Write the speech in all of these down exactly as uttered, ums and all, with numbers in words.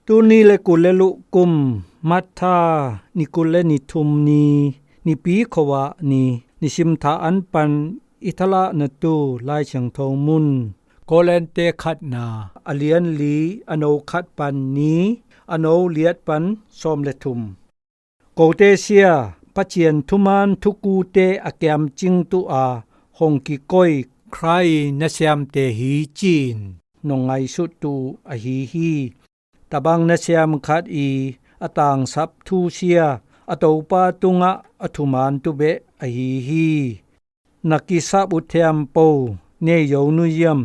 Tul ni le kul le luh kum, Matha ni kul le ni thum ni, Nipi khuavak ni, nisim tha an pan i thalah na tu Lai Siangtho mun. Korinte khatna, a lian li, a no khat pan ni, a no liat pan sawm le thum. Kote sia, Pasian thuman thukute a kiamcing tu a hong kikoi Khrih nasiamte hi ci-in nong ngaihsut tu ahi hi. Tabang nasiam khat i a tangsap thu sia, a topa tungah a thuman tu beh ahi hi. Na kisap uh thiampo nei zo nu ziam,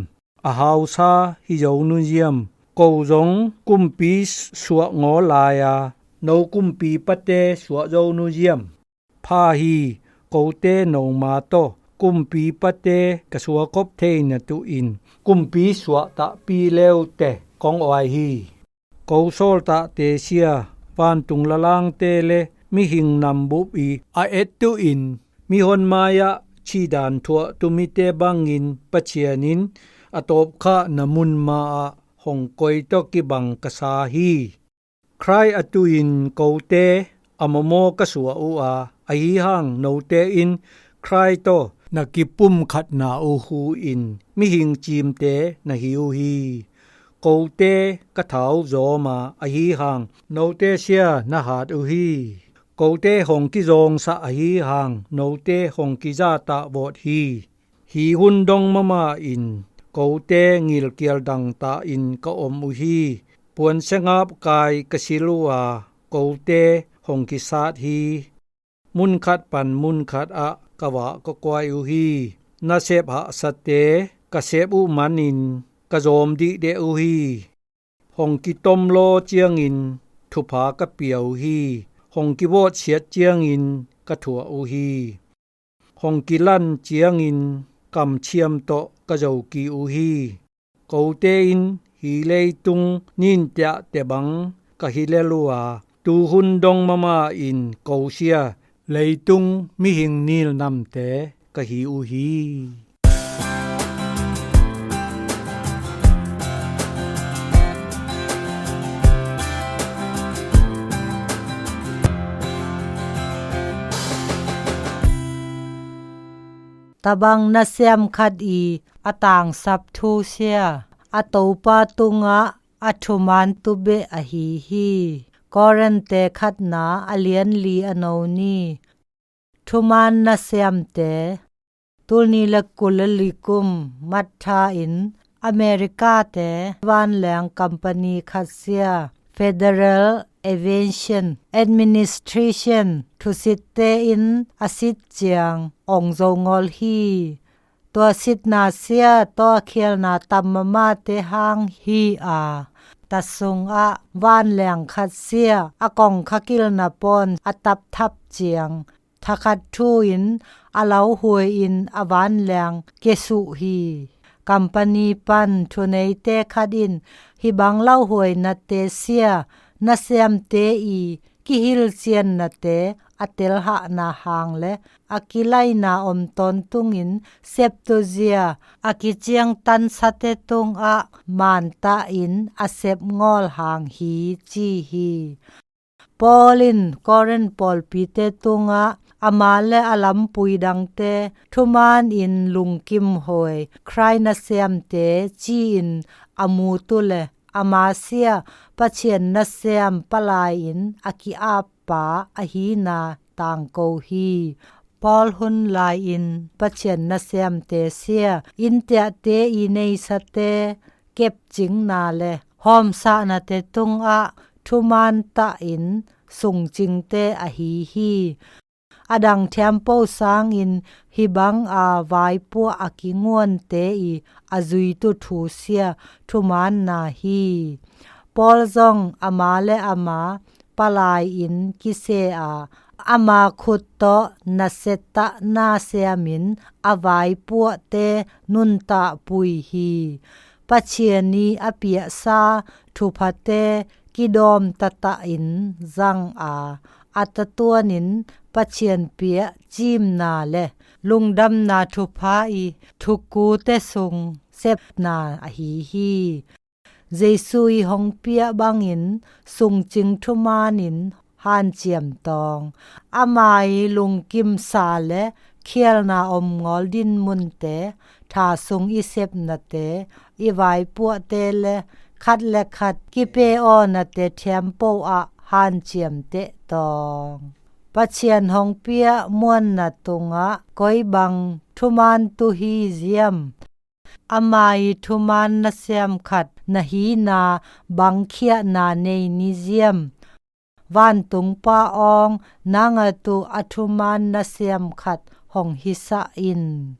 a hausa hi zo nu ziam, ko zong kumpi suah ngaw lai-a, no kumpipate suah zo nu ziam. Pha hi, kote noma tawh kumpipate ka suakhop theina tu in, kumpi suah tahpi leute kong oai hi. Ko sawltahte sia, vantung lalangte le mihing nambup i a et tu in, mihon mai-ah cidan thuah tu mite bangin Pasian in a tawpkhah na mun ma-ah hong koi tawh kibang ka sa hi. Khrih a tu in kote a mawmaw ka suah uh a, ahi hang note in Khrih tawh na kipumkhatna uh hu in mihing cimte na hi uh hi. Kote ka thau zawm a, ahi hang note sia na hat uh hi. Kote hong kizawngsah ahi hang note hong kizatah vawt hi. Hi hun dong mama in kote ngilkial dangtah in ka om uh hi. Puansiangap kai ka sil uh a, kote hong kisat hi. Munkhat pan munkhat ah ka vah ka kuai uh hi. Nasep hahsate ka sep uh manin ka zawm dihdeh uh hi. Hong kitom law ciangin thupha ka pia uh hi. Hong kivawtsiat ciangin ka thuah uh hi. Hong kilan ciangin kamciam tawh ka zoki uh hi. Kote in hi leitung nintiahte bang ka hi lel uh a, tuhun dong mama in ko sia, leitung mihing nilnamte ka hi uh hi. Tabang nasiam khat i a tangsap thu sia, a topa tungah a thuman tu beh ahi hi. Korinte khatna, a lian li, a no ni. Thuman nasiamte. Tul ni le kul le li kum, Matha in America te vanleng company khat sia, Federal Aviation Administration thusitte in a sit ciang ong zo ngol hi. Tua sitna sia tawh a khialna tam mamate hang hi a, ta sungah vanleng khat sia a kongkha kilna pawn a tapthap ciang thakhat thu-in a lauhuai-in a vanleng kiasuh hi. Company pan thuneite khat in hih bang lauhuainate sia nasiamte i kihilciannate a telhahna hang le a kilaina om tawntungin septuzia a kiciangtansate tungah mantahin a sepngawl hang hi ci hi. Paul in Korin pawlpite tungah ama le a lampui dangte thumanin lungkimhuai Khrih nasiamte ci-in a mutu le ama sia Pasian nasiam palai-in a ki-appa ahina tangko hi. Paul hun lai-in Pasian nasiamte sia inntiahte i neisate kepcingna le hawmsahnate tungah thuman tahin sungcingte ahi hi. A dang thiampo sangin hih banga vaipuah a kinguante i a zuitu thu sia thumanna hi. Paul zong ama le ama palai-in kise a, ama khut tawh nasetahna siamin a vaipuahte nuntakpui hi. Pasian i a piahsa thuphate kidawm tatahin zang a, a tatuanin Pasian piah cimna le lungdamna thupha i thukute sung sepna ahi hi. Jesu ii hong piah bangin sungcing thumanin hanciam tawng. Ama ii lungkimsa le khialna omngawl dinmunte, tha sung ii sepnate, ii vaipuahte le khat le khat kipia awnate thiampo ah hanciam teh tawng. Pathian hong piah muanna tungah koi bang thuman tu hi ziam? Ama ii thuman nasiam khat na hina bang khiahna nei ni ziam? Vantung Pa awng, nang a tu a thuman nasiam khat hong hisah in.